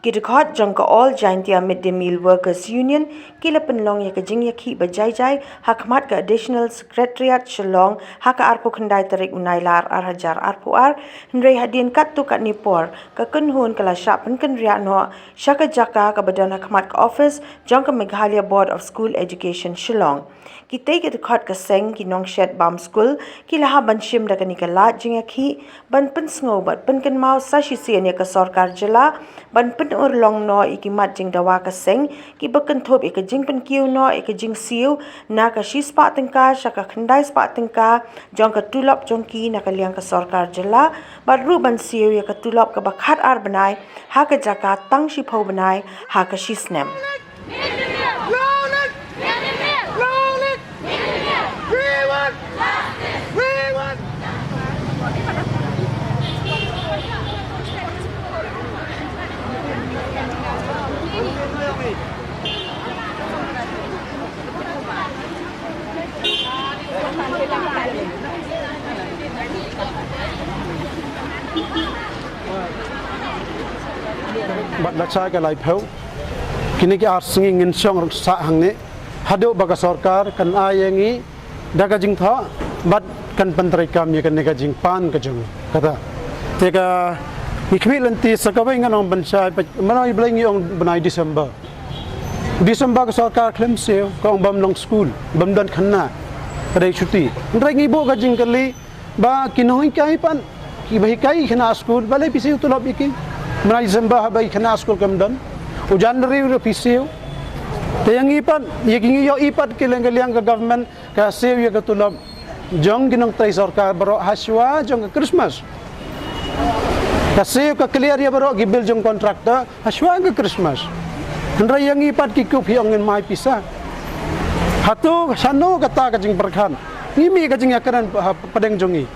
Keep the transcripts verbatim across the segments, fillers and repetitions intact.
Ki dkhot jong ka All Jaintia Mid Day Meal Workers Union ki la pynlong ïa ka jingïakhih ba jai jai ha khmat ka Additional Secretariat Shillong ha ka arphew khyndai tarik u Nailar ar hajar arphew ar, hynrei hadien katto katne por ka kynhun ka la shah pynkynriah noh sha ka jaka kaba don ha khmat ka office jong ka Meghalaya Board of School Education Shillong. Kitei ki dkhot ka seng ki nongshet bam skul ki la hap ban shim da kane ka lad jingïakhih ban pynsngew bad pynkynmaw sa shisien ïa ka sorkar jylla ban pynurlong noh ïa ki mat jingdawa ka seng kiba kynthup ïa ka jingpynkiew noh ïa ka jingsiew na ka shispah tyngka sha ka khyndai spah tyngka jong ka tulop jong ki na ka liang ka sorkar jylla, bad ruh ban siew ïa ka tulop kaba khatar bnai ha ka jaka tang shiphew bnai ha ka shisnem. Bad la shai ka laiphew, kine ki ar sngi ngin shong rung sah hangne haduh ba ka sorkar kan ai ïa ngi da ka jingthoh bad kan pyntreikam ïa kane ka jingpan ka jong kata. Te ka ngi khmih lynti sa kawei ngan ong ban shai, mano i Blei ngi ong bnai December. December ka sorkar khlem siew, ka ong bym long skul, bym don khynnah, ka dei chuti. Hynrei ngi buh ka jingkylli ba ki nonghikai pat kiba hikai khynnah skul balei phi siew tulop ïa ki? Mynta December haba khynnah skul kam don, u January ruh phi siew. Te ïa ngi pat, ïa ki ngi ïohi pat ki leng ka liang ka government ka siew ïa ka tulop jong ki nongtrei sorkar baroh hashwa jong ka Christmas. Ka siew ka clear ïa baroh ki bill jong contractor hashwa ka Christmas. Hynrei ïa ngi pat ki kup hi ong ngin mai pisa. Hato shano kata ka jingpyrkhat? Ngi mih ka jingïakren ha pdeng jong ngi.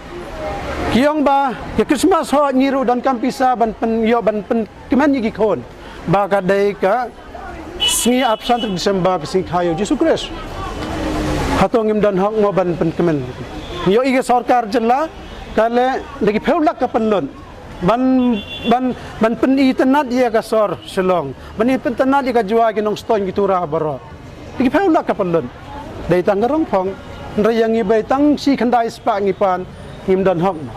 Ki ong ba ka Christmas hooid ngi ruh donkam pisa ban pyn ïoh ban pynkmen ïa ki khun. Ba ka dei ka sngi arphew san tarik December ka sngi kha ïa u Jisu Khrist. Hato ngim don hok mo ban pynkmen? Ngi ïohi ka sorkar jylla ka leh da ki phew lak ka pynlut ban, ban, ban pynitynnad ïa ka sor Shillong, ban pynitynnad ïa ka Jowai, ki Nongstoiñ, ki Tura baroh. Da ki phew lak ka pynlut. Dei tang ka rong phong. Hynrei ïa ngi ba tang shi khyndai spah ngi pan, ngim don hok mo.